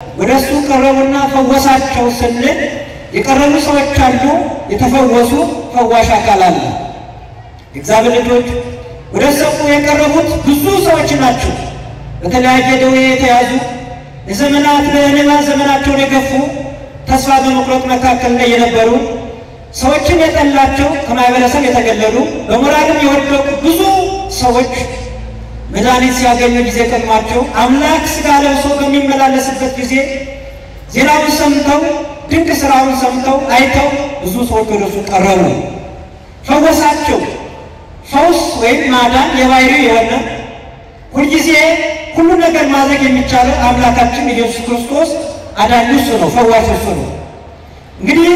ወደ እሱ ቀረቡና ፈወሳቸው ስንል የቀረቡ ሰዎች አሉ፣ የተፈወሱ ፈዋሽ አካል አለ። የእግዚአብሔር ልጆች፣ ወደ እሱ የቀረቡት ብዙ ሰዎች ናቸው። በተለያየ ደዌ የተያዙ፣ የዘመናት በእንባ ዘመናቸውን የገፉ፣ ተስፋ በመቁረጥ መካከል ላይ የነበሩ፣ ሰዎችን የጠላቸው፣ ከማህበረሰብ የተገለሉ፣ በሞራልም የወደቁ ብዙ ሰዎች መድኃኒት ሲያገኙ ጊዜ ቀድሟቸው አምላክ ሥጋ ለብሶ በሚመላለስበት ጊዜ ዜናውን ሰምተው፣ ድንቅ ስራውን ሰምተው አይተው ብዙ ሰዎች ወደ እሱ ቀረቡ፣ ፈወሳቸው። ፈውስ ወይም ማዳን የባህሪው የሆነ፣ ሁልጊዜ ሁሉ ነገር ማድረግ የሚቻለው አምላካችን ኢየሱስ ክርስቶስ አዳኝ እሱ ነው፣ ፈዋሽ እሱ ነው። እንግዲህ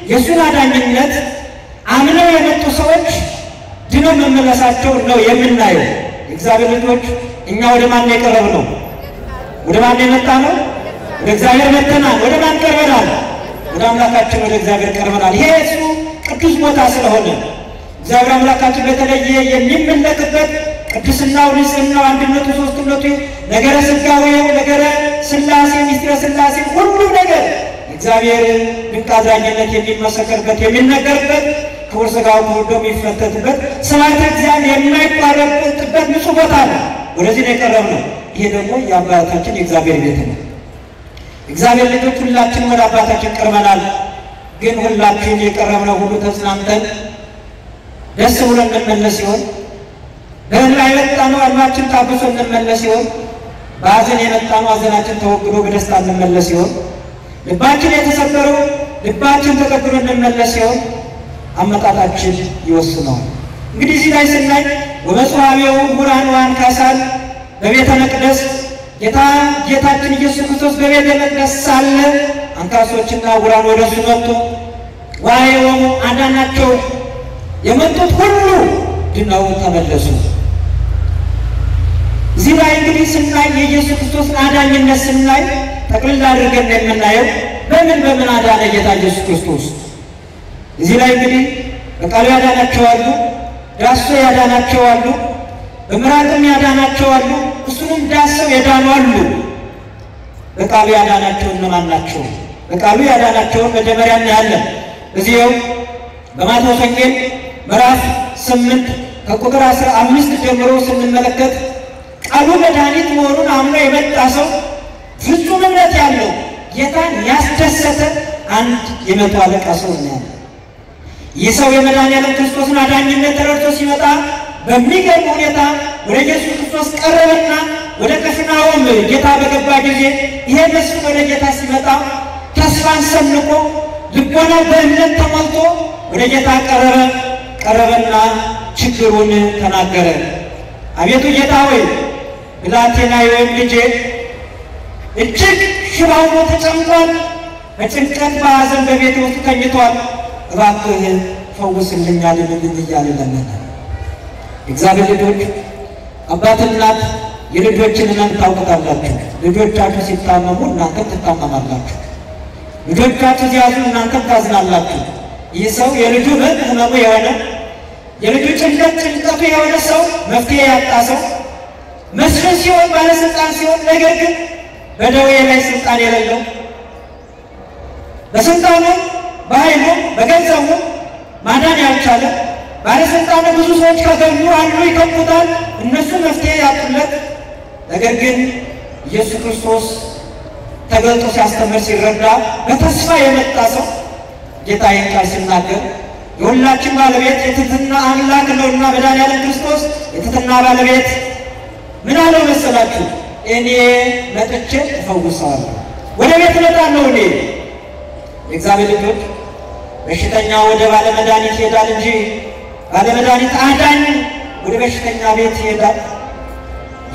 የእሱን አዳኝነት አምነው የመጡ ሰዎች ድነው መመለሳቸው ነው የምናየው። የእግዚአብሔር ልጆች፣ እኛ ወደ ማን የቀረብነው? ወደ ማን የመጣ ነው? ወደ እግዚአብሔር መጥተናል። ወደ ማን ቀርበናል? ወደ አምላካችን ወደ እግዚአብሔር ቀርበናል። ይሄ እሱ ቅዱስ ቦታ ስለሆነ፣ እግዚአብሔር አምላካችን በተለየ የሚመለክበት፣ ቅድስናው፣ ንጽሕናው፣ አንድነቱ፣ ሦስትነቱ፣ ነገረ ሥጋዌው፣ ነገረ ሥላሴ፣ ምስጢረ ሥላሴ፣ ሁሉ ነገር እግዚአብሔር ድንቅ አድራጊነት የሚመሰከርበት፣ የሚነገርበት፣ ክቡር ሥጋው ክቡር ደሙ የሚፈተትበት፣ ስብሐተ እግዚአብሔር የማይቋረጥበት ንጹሕ ቦታ ነው። ወደዚህ ነው የቀረብነው። ይሄ ደግሞ የአባታችን የእግዚአብሔር ቤት ነው። እግዚአብሔር ልጆች፣ ሁላችንም ወደ አባታችን ቀርበናል። ግን ሁላችን የቀረብነው ሁሉ ተጽናንተን ደስ ብሎ እንመለስ ሲሆን፣ በእንባ የመጣነው እንባችን ታብሶ እንመለስ ሲሆን፣ በሐዘን የመጣነው ሐዘናችን ተወግዶ በደስታ እንመለስ ሲሆን፣ ልባችን የተሰበረው ልባችን ተጠግኖ እንመለስ ሲሆን፣ አመጣጣችን ይወስነዋል። እንግዲህ እዚህ ላይ ስናይ ወመጽሐቤው ዕውራን ወአንካሳን በቤተ መቅደስ፣ ጌታ ጌታችን ኢየሱስ ክርስቶስ በቤተ መቅደስ ሳለ አንካሶችና ዕውራን ወደ እሱ መጡ። ወአዕወሙ፣ አዳናቸው። የመጡት ሁሉ ድነው ተመለሱ። እዚህ ላይ እንግዲህ ስናይ የኢየሱስ ክርስቶስን አዳኝነት ስናይ ጠቅልል አድርገን ነው የምናየው። በምን በምን አዳነ ጌታ ኢየሱስ ክርስቶስ? እዚህ ላይ እንግዲህ በቃሉ ያዳናቸው አሉ፣ ዳሶ ያዳናቸው አሉ፣ በምራቅም ያዳናቸው አሉ፣ እሱንም ዳሰው የዳኑ አሉ። በቃሉ ያዳናቸው እነማን ናቸው? በቃሉ ያዳናቸውን መጀመሪያ እናያለን። እዚያው በማቴዎስ ወንጌል ምዕራፍ 8 ከቁጥር 15 ጀምሮ ስንመለከት ቃሉ መድኃኒት መሆኑን አምኖ የመጣ ሰው፣ ፍጹም እምነት ያለው፣ ጌታን ያስደሰተ አንድ የመቶ አለቃ ሰው እናያለን። ይህ ሰው የመድኃኒዓለም ክርስቶስን አዳኝነት ተረድቶ ሲመጣ በሚገርም ሁኔታ ወደ ኢየሱስ ክርስቶስ ቀረበና ወደ ቅፍርናሆም ጌታ በገባ ጊዜ ይሄ መስፍን ወደ ጌታ ሲመጣ ተስፋን ሰንቆ፣ ልቦናው በእምነት ተሞልቶ ወደ ጌታ ቀረበ። ቀረበና ችግሩን ተናገረ። አቤቱ ጌታ ሆይ፣ ብላቴናዬ ወይም ልጄ እጅግ ሽባ ሆኖ ተጨንቋል። በጭንቀት በሐዘን በቤት ውስጥ ተኝቷል። እባክህ ፈውስልኝ፣ አድንልኝ እያለ ለመነ። እግዚአብሔር ልጆች፣ አባት እናት የልጆችን ሕመም ታውቁታላችሁ። ልጆቻችሁ ሲታመሙ እናንተም ትታመማላችሁ። ልጆቻችሁ ሲያዝኑ እናንተም ታዝናላችሁ። ይህ ሰው የልጁ ሕመም ሕመሙ የሆነ፣ የልጁ ጭንቀት ጭንቀቱ የሆነ ሰው፣ መፍትሄ ያጣ ሰው፣ መስፍን ሲሆን፣ ባለስልጣን ሲሆን፣ ነገር ግን በደዌ ላይ ስልጣን የሌለው፣ በስልጣኑ፣ በኃይሉ፣ በገንዘቡ ማዳን ያልቻለ ባለስልጣኑ፣ ብዙ ሰዎች ካገኙ አሉ፣ ይከቡታል፣ እነሱ መፍትሄ ያጡለት። ነገር ግን ኢየሱስ ክርስቶስ ተገልጦ ሲያስተምር ሲረዳ በተስፋ የመጣ ሰው ጌታ ይህን ቃል ሲናገር የሁላችን ባለቤት የትህትና አምላክ ነውና መድኃኒዓለም ክርስቶስ የትህትና ባለቤት ምን አለው መሰላችሁ? እኔ መጥቼ እፈውሰዋለሁ። ወደ ቤት እመጣለሁ እኔ። የእግዚአብሔር ልጆች፣ በሽተኛ ወደ ባለመድኃኒት ይሄዳል እንጂ ባለመድኃኒት አዳኝ ወደ በሽተኛ ቤት ይሄዳል?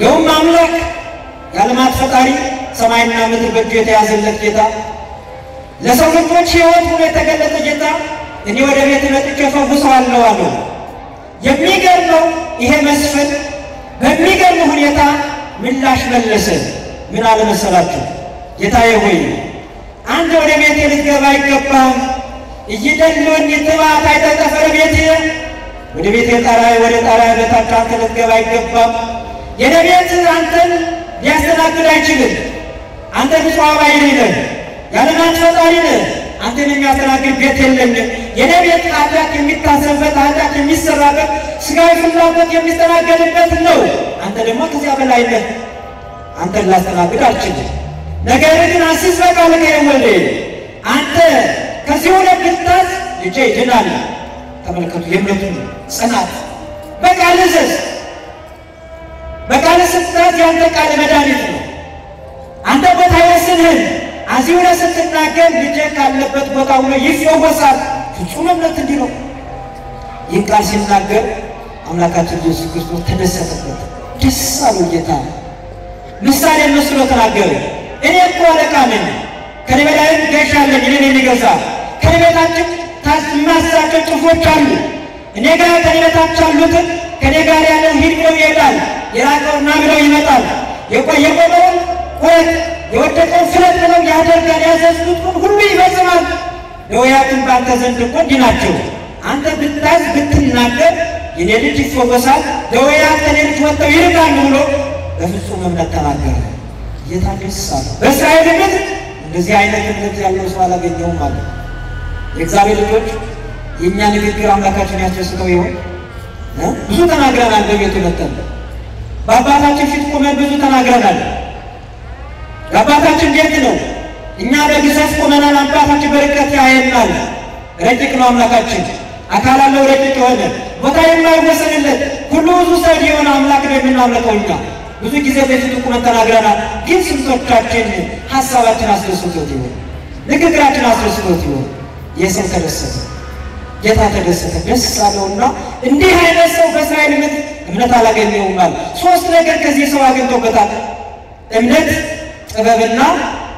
የውም አምላክ፣ የዓለማት ፈጣሪ፣ ሰማይና ምድር በእጁ የተያዘለት ጌታ፣ ለሰው ልጆች ሕይወት ሆኖ የተገለጠ ጌታ እኔ ወደ ቤት መጥቼ እፈውሰዋለሁ አለው። የሚገርመው ይሄ መስፍን በሚገርም ሁኔታ ምላሽ መለሰ። ምን አለ መሰላችሁ? ጌታዬ ሆይ፣ አንተ ወደ ቤቴ ልትገባ አይገባም። ኢይደልወኒ ትባእ ታሕተ ጠፈረ ቤትየ፣ ወደ ቤቴ ጣራ፣ ወደ ጣራ በታች አንተ ልትገባ አይገባም። የኔ ቤት አንተን ሊያስተናግድ አይችልም። አንተ ንጹሕ ባሕርይ ነህ፣ የዓለማት ፈጣሪ ነህ። አንተን የሚያስተናግድ ቤት የለኝም። የኔ ቤት ኃጢአት የሚታሰብበት፣ ኃጢአት የሚሰራበት፣ ሥጋዊ ፍላጎት የሚስተናገድበት ነው። አንተ ደግሞ ከዚያ በላይ ነህ። አንተን ላስተናግድ አልችልም። ነገር ግን አስስ በቃልከ ወልዴ፣ አንተ ከዚህ ሆነ ብታዝ ልጄ ይድናል። ተመልከቱ የእምነቱን ጽናት። በቃልህ እዘዝ። በቃልህ ስትታዝ የአንተ ቃል መድኃኒት ነው። አንተ ቦታ አይወስንህም። እዚህ ሆነህ ስትናገር ልጄ ካለበት ቦታ ሆኖ ይፈወሳል። ፍጹም እምነት እንዲህ ነው። ይህን ቃል ሲናገር አምላካችን ኢየሱስ ክርስቶስ ተደሰተበት፣ ደስ አለው። ጌታ ምሳሌ መስሎ ተናገረ። እኔ እኮ አለቃ ነኝ፣ ከኔ በላይም ገዥ አለኝ፣ እኔን የሚገዛ ከኔ በታች የማዛቸው ጭፍሮች አሉ። እኔ ጋር ከኔ በታች ያሉትን ከኔ ጋር ያለው ሂድ ብለው ይሄዳል፣ የራቀው ና ብለው ይመጣል፣ የቆመውን ቁረጥ፣ የወደቀውን ፍለጥ ብለው ያደርጋል። ያዘዝኩትን ሁሉ ይፈጽማል። ደዌያትን በአንተ ዘንድ እኮ እንዲህ ናቸው። አንተ ብታዝ ብትናገር የኔ ልጅ ይፈወሳል፣ ደዌያት ከኔ ልጅ ወጥተው ይርቃሉ ብሎ በፍጹም እምነት ተናገረ። ጌታ ደስ አለው። በእስራኤል ምድር እንደዚህ አይነት እምነት ያለው ሰው አላገኘውም አለ። የእግዚአብሔር ልጆች የእኛ ንግግር አምላካችን ያስደስተው ይሆን? ብዙ ተናግረናል። በቤቱ መጠን በአባታችን ፊት ቆመን ብዙ ተናግረናል። የአባታችን ቤት ነው። እኛ በግዘፍ ቆመናል። አባታችን በርቀት ያየናል። ረቂቅ ነው አምላካችን። አካል አለው ረቂቅ የሆነ ቦታ የማይወሰንለት ሁሉ ብዙ ሰው የሆነ አምላክ ነው የምናምልከው እኛ። ብዙ ጊዜ በፊቱ ቁመን ተናግረናል። ግን ስንቶቻችን ሀሳባችን አስደስቶት ይሆን? ንግግራችን አስደስቶት ይሆን? የሰው ተደሰተ፣ ጌታ ተደሰተ፣ ደስ አለውና እንዲህ አይነት ሰው በእስራኤል ምድር እምነት አላገኘውም አለ። ሶስት ነገር ከዚህ ሰው አግኝቶበታል። እምነት፣ ጥበብና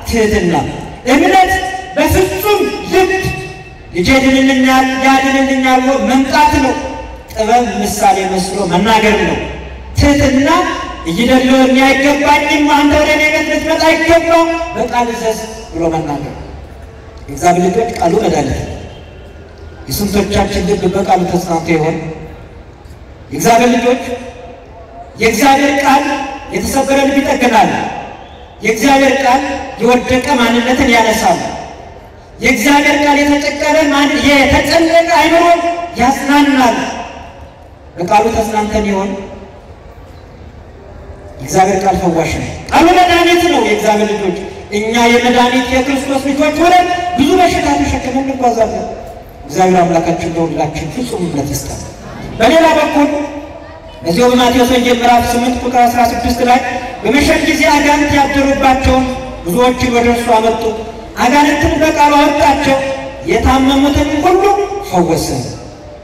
ትህትና። እምነት በፍጹም ልብ ልጄ ድንልኛል ያድንልኛል ብሎ መምጣት ነው። ጥበብ ምሳሌ መስሎ መናገር ነው። ትህትና እይደለውኝ አይገባኝም፣ አንተ ወደ እኔ ቤት ልትመጣ አይገባም፣ በቃል እዘዝ ብሎ መናገር። የእግዚአብሔር ልጆች ቃሉ መድኃኒት ነው። የስንቶቻችን ልብ በቃሉ ተጽናንቶ ይሆን? የእግዚአብሔር ልጆች የእግዚአብሔር ቃል የተሰበረ ልብ ይጠግናል። የእግዚአብሔር ቃል የወደቀ ማንነትን ያነሳል። የእግዚአብሔር ቃል የተጨቀረ የተጨነቀ አይምሮን ያጽናናል። በቃሉ ተጽናንተን ይሆን? የእግዚአብሔር ቃል ፈዋሽ ነው። ቃሉ መድኃኒት ነው። የእግዚአብሔር ልጆች እኛ የመድኃኒት የክርስቶስ ልጆች ሆነን ብዙ በሽታ ተሸክመን እንጓዛለን። እግዚአብሔር አምላካችን ለሁላችን ፍጹም እምነት ይስጠን። በሌላ በኩል በዚሁ በማቴዎስ ወንጌል ምዕራፍ 8 ቁጥር 16 ላይ በመሸም ጊዜ አጋንንት ያደሩባቸውን ብዙዎችን ወደ እርሱ አመጡ። አጋንንትን በቃሉ አወጣቸው፣ የታመሙትን ሁሉ ፈወሰ።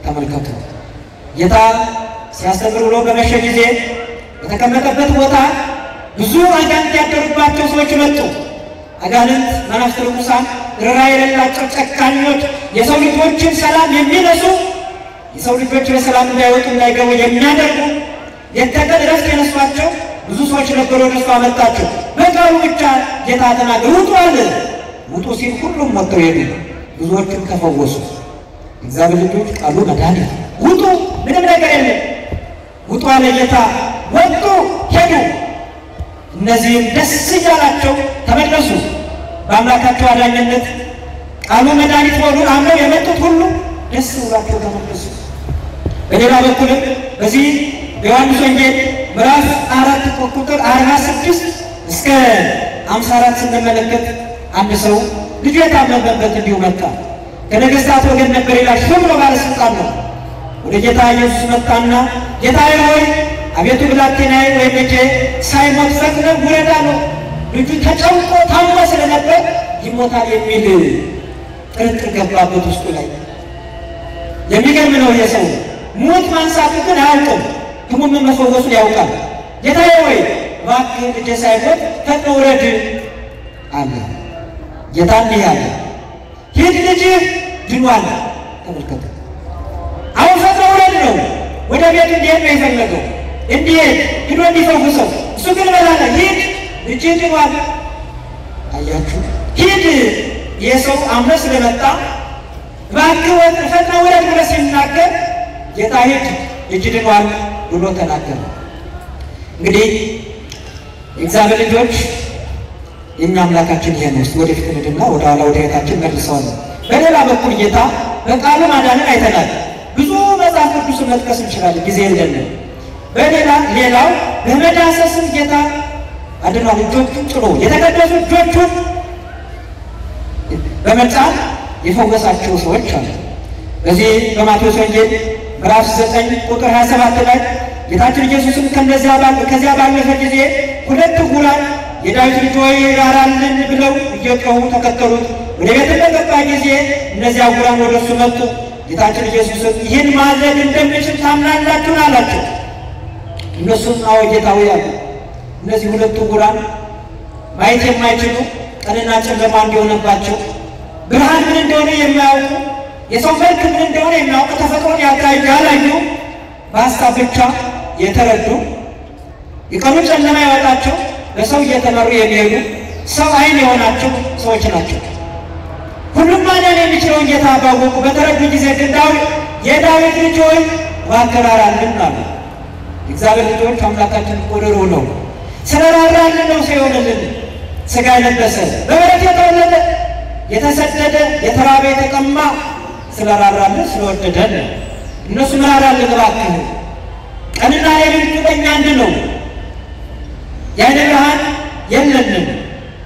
ተመልከቱ፣ ጌታ ሲያስተምር ውሎ በመሸ ጊዜ በተቀመጠበት ቦታ ብዙ አጋንንት ያደሩባቸው ሰዎች መጡ። አጋንንት መናፍስት ርኩሳን፣ ርኅራኄ የሌላቸው ጨካኞች፣ የሰው ልጆችን ሰላም የሚነሱ፣ የሰው ልጆች በሰላም እንዳይወጡ እንዳይገቡ የሚያደርጉ የተቀን ረፍት የነሷቸው ብዙ ሰዎች ነበሩ። ወደ እርሱ አመጣቸው። በቃሉ ብቻ ጌታ ተናገረ፣ ውጡ አለ። ውጡ ሲል ሁሉም ወጥተው ሄዱ፣ ብዙዎቹም ተፈወሱ። እግዚአብሔር ልጆች ቃሉ መድኃኒት፣ ውጡ፣ ምንም ነገር የለም፣ ውጡ አለ ጌታ። ወጡ፣ ሄዱ። እነዚህም ደስ እያላቸው ተመለሱ። በአምላካቸው አዳኝነት ቃሉ መድኃኒት መሆኑን አምነው የመጡት ሁሉ ደስ ብሏቸው ተመለሱ። በሌላ በኩልም በዚህ በዮሐንስ ወንጌል ምዕራፍ 4 ቁጥር 46 እስከ 54 ስንመለከት አንድ ሰው ልጁ የታመመበት እንዲሁ መጣ። ከነገሥታት ወገን ነበር ይላል። ሹም ነው፣ ባለስልጣን ነው። ወደ ጌታ ኢየሱስ መጣና ጌታዬ ሆይ አቤቱ ብላቴናዬ ወይም ልጄ ሳይሞት ፈጥነህ ውረድ አለው። ልጁ ተጨንቆ ታሞ ስለነበር ይሞታል የሚል ጥርጥር ገባበት ውስጡ ላይ። የሚገርም ነው። የሰው ሙት ማንሳቱ ግን አያውቅም፣ ሕሙምን መፈወሱን ያውቃል። ጌታዬ ሆይ እባክህ ልጄ ሳይሞት ፈጥነህ ውረድ አለ። ጌታ እንዲህ አለ፣ ሂድ ልጅህ ድኗል። ተመልከቱ። አሁን ፈጥነህ ውረድ ነው። ወደ ቤቱ እንዲሄድ ነው የፈለገው፣ እንዲሄድ ሂዶ እንዲፈውሰው። እሱ ግን በላለ ሂድ ልጅህ ድኗል። አያችሁ፣ ሂድ ይህ ሰው አምኖ ስለመጣ እባክህ ፈጥነህ ውረድ ብሎ ሲናገር ጌታ ሂድ ልጅህ ድኗል ብሎ ተናገረ። እንግዲህ የእግዚአብሔር ልጆች የእኛ አምላካችን ይሄ ነው። ወደፊት እንሂድና ወደ ኋላ ወደ ሕይወታችን መልሰዋል። በሌላ በኩል ጌታ በቃሉ ማዳንን አይተናል። ብዙ መጽሐፍ ቅዱስን መጥቀስ እንችላለን፣ ጊዜ የለንም። በሌላ ሌላው በመዳሰስም ጌታ አድኗል። እጆቹን ጭኖ የተቀደሱ እጆቹን በመጫን የፈወሳቸው ሰዎች አሉ። በዚህ በማቴዎስ ወንጌል ምዕራፍ 9 ቁጥር 27 ላይ ጌታችን ኢየሱስም ከዚያ ባለፈ ጊዜ ሁለት ዕውራን የዳዊት ልጅ ሆይ ራራልን ብለው እየጮሁ ተከተሉት። ወደ ቤት በገባ ጊዜ እነዚያ ዕውራን ወደ እርሱ መጡ። ጌታችን ኢየሱስም ይህን ማድረግ እንደምችል ታምናላችሁን? አላቸው። እነሱም አዎ ጌታ ሆይ አሉ። እነዚህ ሁለቱ ዕውራን ማየት የማይችሉ ቀንና ጨለማ እንዲሆነባቸው ብርሃን ምን እንደሆነ የማያውቁ የሰው መልክ ምን እንደሆነ የማያውቁ ተፈጥሮን ያላዩ በሀሳብ ብቻ የተረዱ የቀኑ ጨለማ ያወጣቸው በሰው እየተመሩ የሚሄዱ ሰው ዓይን የሆናቸው ሰዎች ናቸው። ሁሉም ማዳን የሚችለውን ጌታ ባወቁ በተረዱ ጊዜ ግን የዳዊት ልጅ ሆይ እባክህ ራራልን አሉ። የእግዚአብሔር ልጆች አምላካችን እኮ ርኅሩህ ነው። ስለራራልን ነው ሰው የሆነልን፣ ሥጋ የለበሰ በበረት የተወለደ የተሰደደ የተራበ የተጠማ ስለራራልን ስለወደደን እነሱም ራራልን እባክህ። ቀንና ሌሊቱ ለእኛ አንድ ነው። የዓይን ብርሃን የለንም።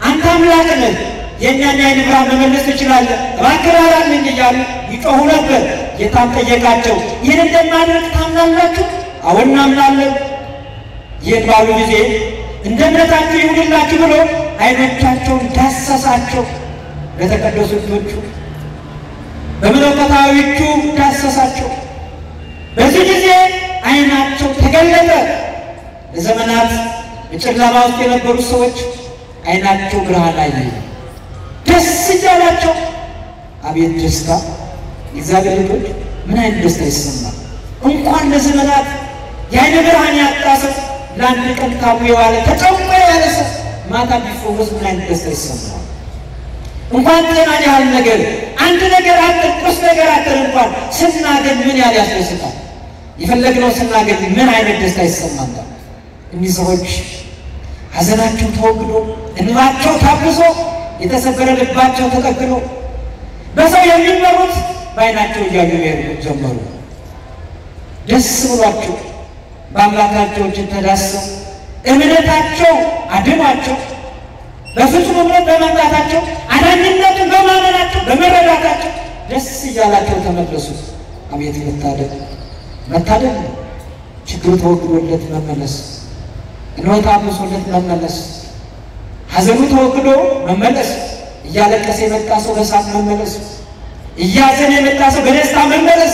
አንተ አምላክ ነህ፣ የእኛን የዓይን ብርሃን መመለስ ትችላለህ፣ እባክህ ራራልን እያሉ ይጮኹ ነበር። ጌታም ጠየቃቸው፣ ይህን እንደማደርግ ታምናላችሁ? አዎን እናምናለን። ይህን ባሉ ጊዜ እንደ እምነታችሁ ይሁንላችሁ ብሎ ዓይኖቻቸውን ዳሰሳቸው። በተቀደሱ እጆቹ በመለኮታዊ እጁ ዳሰሳቸው። በዚህ ጊዜ ዓይናቸው ተገለጠ። ለዘመናት በጨለማ ውስጥ የነበሩ ሰዎች ዓይናቸው ብርሃን አየ፣ ደስ እያላቸው። አቤት ደስታ! የእግዚአብሔር ልጆች ምን አይነት ደስታ ይሰማል! እንኳን ለዘመናት የዓይን ብርሃን ያጣ ሰው ለአንድ ቀን ታሞ የዋለ ተጨንቆ የዋለ ሰው ማታ ቢፈወስ ምን አይነት ደስታ ይሰማል! እንኳን ጤናን ያህል ነገር አንድ ነገር አጥተን ቁስ ነገር አጥተን እንኳን ስናገኝ ምን ያህል ያስደስታል! የፈለግነው ስናገኝ ምን አይነት ደስታ ይሰማል! እኒህ ሰዎች ሐዘናቸው ተወግዶ እንባቸው ታብሶ የተሰበረ ልባቸው ተጠግኖ በሰው የሚመሩት በዓይናቸው እያዩ መሄድ ጀመሩ። ደስ ብሏቸው በአምላካቸው እጅ ተዳስሰው እምነታቸው አድኗቸው በፍጹም እምነት በመምጣታቸው አዳኝነቱን በማመናቸው በመረዳታቸው ደስ እያላቸው ተመለሱ። አቤት መታደል! መታደል ነው። ችግሩ ተወግዶለት መመለስ፣ እንባው ታብሶለት መመለስ፣ ሐዘኑ ተወግዶ መመለስ፣ እያለቀሰ የመጣ ሰው በሳቅ መመለስ፣ እያዘነ የመጣ ሰው በደስታ መመለስ፣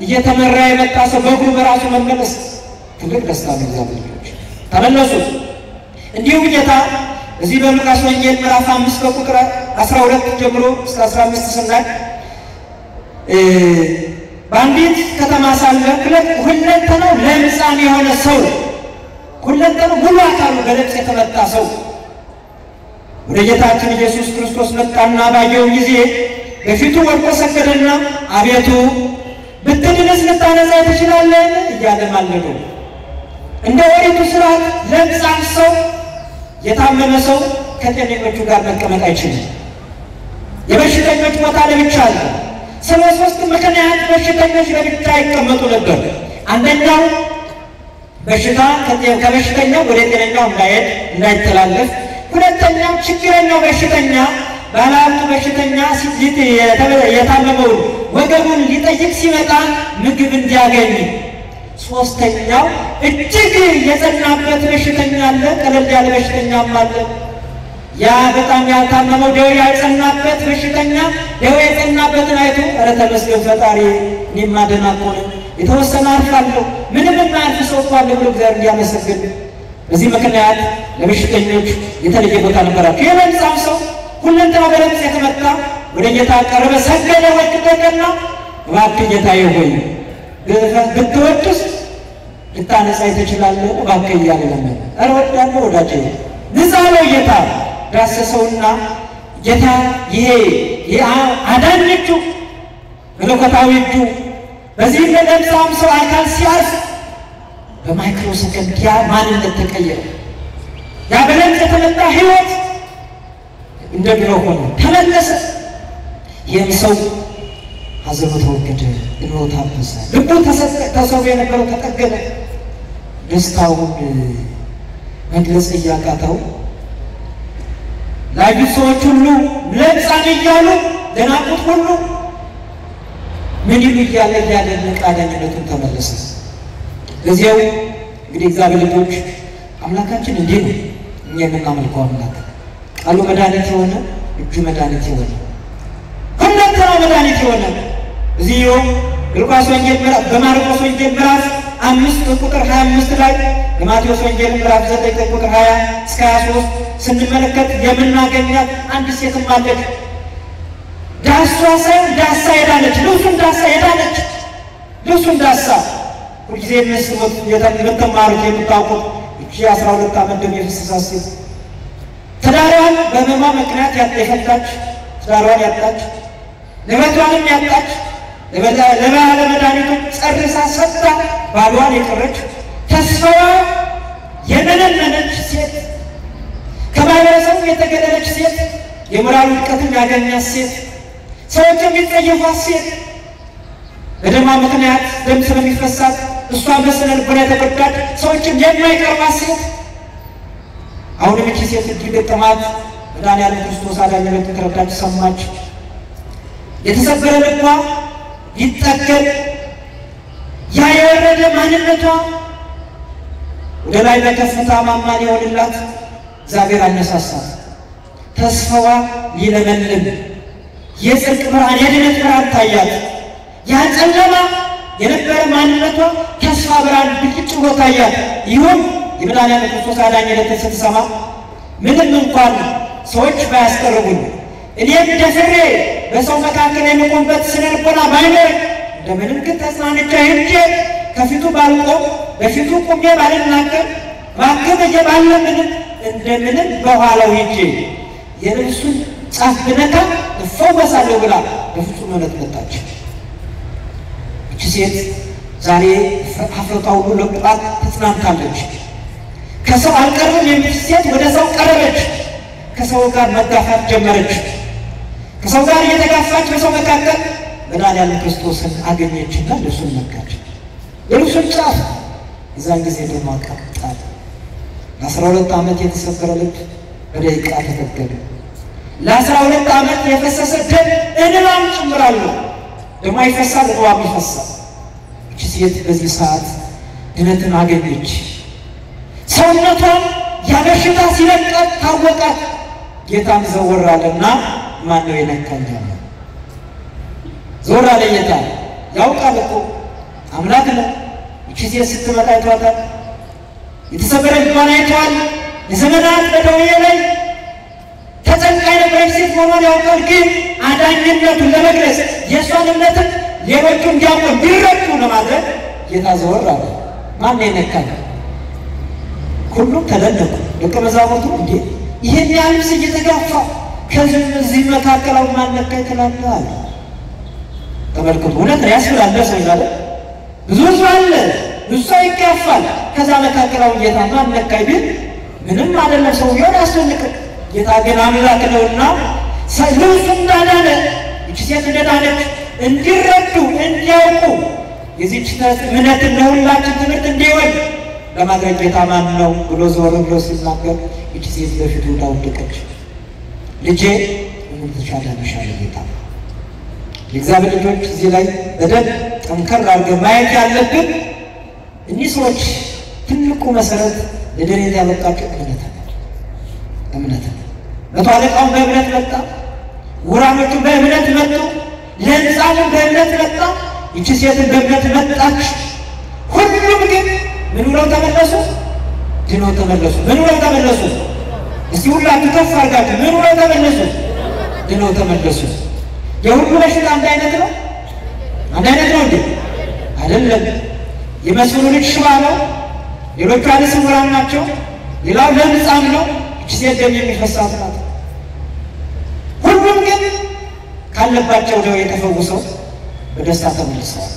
እየተመራ የመጣ ሰው በእግሩ በራሱ መመለስ ትልቅ ደስታ ነው። እግዚአብሔር ልጆች ተመለሱ። እንዲሁም ጌታ እዚህ በሉቃስ ወንጌል ምዕራፍ 5 በቁጥር 12 ጀምሮ እስከ 15 ስናይ በአንዲት ከተማ ሳለ ሁለንተናው ለምጻም የሆነ ሰው ሁለንተናው ሙሉ አካሉ በለምጽ የተመታ ሰው ወደ ጌታችን ኢየሱስ ክርስቶስ መጣና ባየው ጊዜ በፊቱ ወድቆ ሰገደና አቤቱ ብትድንስ ልታነጻ ትችላለህ እያለ ማለደው። እንደ ኦሪቱ ሥርዓት ለምጻም ሰው የታመመ ሰው ከጤነኞቹ ጋር መቀመጥ አይችልም። የበሽተኞች ቦታ ለብቻ አለ። ስለ ሶስት ምክንያት በሽተኞች ለብቻ ይቀመጡ ነበር። አንደኛው በሽታ ከበሽተኛው ወደ ጤነኛው እንዳይሄድ እንዳይተላለፍ፣ ሁለተኛው ችግረኛው በሽተኛ ባለሀብቱ በሽተኛ የታመመውን ወገቡን ሊጠይቅ ሲመጣ ምግብ እንዲያገኝ፣ ሶስተኛው እጅግ የጸናበት በሽተኛ አለ፣ ቀለል ያለ በሽተኛም አለ። ያ በጣም ያልታመመው ደዌ ያልጸናበት በሽተኛ ደዌ የጸናበትን አይቶ ኧረ ተመስገን ፈጣሪ፣ እኔማ ደህና እኮ ነኝ፣ የተወሰነ አርፋለሁ፣ ምንም የማያርፍ ሰው እኮ አለ ብሎ እግዚአብሔር እንዲያመሰግን። በዚህ ምክንያት ለበሽተኞች የተለየ ቦታ ነበራቸው። የለምጻም ሰው ሁለንተናው በለምጽ የተመታ ወደ ጌታ ቀረበ፣ ሰገደ፣ ወደቀና እባክህ ጌታዬ ሆይ ብትወድስ ልታነጻኝ ትችላለህ፣ እባክህ እያለ ለመነ። ኧረ እወዳለሁ ወዳጄ ንጻ አለው ጌታ። ዳሰሰውና ጌታ ይሄ አዳኝ እጁ መለኮታዊ እጁ በዚህ በለምጻም ሰው አካል ሲያርፍ በማይክሮ ሰከንድ ያ ማንነት ተቀየረ። ያ በለምጽ የተመታ ሕይወት እንደ ድሮ ሆነ፣ ተመለሰ። ይህም ሰው ሐዘኑ ተወገደ፣ እንባው ታበሰ፣ ልቡ ተሰብሮ የነበረው ተጠገነ። ደስታውን መግለጽ እያቃተው ላዩት ሰዎች ሁሉ ለምጻም እያሉ ለናቁት ሁሉ ምን ይሉ እያለ እያደነቀ አዳኝነቱን ተመለሰ። ለዚያው እንግዲህ እግዚአብሔር ልጆች አምላካችን እንዲህ ነው። እኛ የምናመልከው አምላክ ቃሉ መድኃኒት የሆነ፣ እጁ መድኃኒት የሆነ፣ ሁለንተናው መድኃኒት የሆነ። እዚሁ ሉቃስ ወንጌል ምዕራፍ በማርቆስ ወንጌል ምዕራፍ 5 ቁጥር 25 ላይ፣ በማቴዎስ ወንጌል ምዕራፍ 9 ቁጥር 20 እስከ 23 ስንመለከት የምናገኛት አንድ ሴትም አለች። ዳሷ ሳይሆን ዳሳ ሄዳለች። ልብሱን ዳሳ ሄዳለች። ልብሱን ዳሳ ሁልጊዜ የምትስሙት፣ የምትማሩት፣ የምታውቁት እቺ 12 ዓመት ደም የፈሰሳት ሴት፣ ትዳሯን በሕመሟ ምክንያት የፈታች፣ ትዳሯን ያጣች፣ ንብረቷንም ያጣች፣ ለባለ መድኃኒቱ ጨርሳ ሰጥታ ባሏን የቀረች፣ ተስፋዋ የመነመነች ሴት፣ ከማህበረሰቡ የተገለለች ሴት፣ የሞራል ውድቀትን ያገኛት ሴት፣ ሰዎች የሚጸየፏት ሴት፣ በደሟ ምክንያት ደም ስለሚፈሳት እሷ በስነ ልቦና የተጎዳች፣ ሰዎችም የማይቀርባት ሴት። አሁንም እቺ ሴት እድል ገጠማት። መድኃኒዓለም ክርስቶስ አዳኝነቱን ተረዳች፣ ሰማች። የተሰበረ ልቧ ይጠገን፣ ያ የወረደ ማንነቷ ወደ ላይ በከፍታ ማማን የሆንላት እግዚአብሔር አነሳሳት። ተስፋዋ ሊለመልም የጽድቅ ብርሃን የድነት ብርሃን ታያት። ያ ጨለማ የነበረ ማንነቷ ተስፋ ብርሃን ብልጭ ብሎ ታያት። ይሁን የመድኃኒዓለም ክርስቶስ አዳኝነትን ስትሰማ ምንም እንኳን ሰዎች ባያስቀርቡኝ፣ እኔም ደፍሬ በሰው መካከል የምቆምበት ስነ ልቦና ባይኖር፣ እንደምንም ግን ተጽናንቼ ሄጄ ከፊቱ ባልቆም፣ በፊቱ ቆሜ ባልናገር፣ እባክህ ብዬ ባልለምንም፣ እንደምንም በኋላው ሄጄ የልብሱን ጫፍ ብነካ እፈወሳለሁ ብላ በፍጹም እምነት መጣች። እቺ ሴት ዛሬ ኀፍረቷ ሁሉ ለቋት ተጽናንታለች። ከሰው አልቀርብም የሚል ሴት ወደ ሰው ቀረበች። ከሰው ጋር መጋፋት ጀመረች። ከሰው ጋር እየተጋፋች በሰው መካከል መድኃኒዓለም ክርስቶስን አገኘችና ልብሱን ነካች። የልብሱን ጫፍ። የዛን ጊዜ ደግሞ ቀጣል። ለ12 ዓመት የተሰበረ ልብ በደቂቃ ተጠገነ። ለ12 ዓመት የፈሰሰ ደም እንባም ጭምራለሁ። ደሞ ይፈሳል፣ እንባም ይፈሳል። እቺ ሴት በዚህ ሰዓት ድነትን አገኘች። ሰውነቷን ያበሽታ ሲለቃት ታወቃት። ጌታም ዘወር አለና ማን ነው የነካኝ አለ። ዞር አለ ጌታ። ያውቃል እኮ፣ አምላክ ነው። እቺ ሴት ስትመጣ አይቷታል። የተሰበረ ልቧን አይተዋል። ለዘመናት በደዌ ላይ ተጨንቃ የነበረች ሴት መሆኗን ያውቃል። ግን አዳኝነቱን ለመግለጽ፣ የእሷን እምነትን ሌሎቹ እንዲያውቁ እንዲረዱ ለማድረግ ጌታ ዘወር አለ። ማን ነው የነካኝ? ሁሉም ተደነቁ። ደቀ መዛሙርቱ እንዴ፣ ይህን ያህል ሰው እየተጋፋ ከዚህ እዚህ መካከል አሁን ማን ነካኝ ትላለህ አሉ። ተመልከቱ፣ እውነት ነው ያስብላል። ለሰው ይላል ብዙ ህዝብ አለ፣ ብዙ ሰው ይጋፋል። ከዛ መካከል አሁን ጌታ ማን ነካኝ ቢል ምንም አይደለም፣ ሰውየውን አያስደንቅም። ጌታ ግን አምላክ ነውና ልብሱ እንዳዳነ፣ ይቺ ሴት እንደዳነች እንዲረዱ እንዲያውቁ፣ የዚህች እምነትን ለሁላችን ትምህርት እንዲሆን ለማድረግ ጌታ ማን ነው ብሎ ዞር ብሎ ሲናገር ይቺ ሴት በፊቱ እንዳወደቀች ልጄ እምነትሽ አዳነሽ አለ ጌታ። የእግዚአብሔር ልጆች፣ እዚህ ላይ በደንብ ጠንከር አድርገን ማየት ያለብን እኒህ ሰዎች ትልቁ መሰረት ለድነት ያበቃቸው እምነት ነው። እምነት ነው። መቶ አለቃውን በእምነት መጣ። ውራኖቹን በእምነት መጡ። ለሕፃኑም በእምነት መጣ። ይቺ ሴትን በእምነት መጣች። ሁሉም ግን ምን ብለው ተመለሱ? ድነው ተመለሱ። ምን ብለው ተመለሱ? እስቲ ሁላችሁ ከፍ አድርጋችሁ ምን ብለው ተመለሱ? ድነው ተመለሱ። የሁሉ በሽታ አንድ አይነት ነው? አንድ አይነት ነው እንዴ? አይደለም። የመስፍኑ ልጅ ሽባ ነው። ሌሎቹ ዓይነ ስውራን ናቸው። ሌላው ለምጻም ነው። ይቺ ሴት ደም የሚፈሳት ናት። ሁሉም ግን ካለባቸው ደዌ ተፈውሰው በደስታ ተመልሰዋል።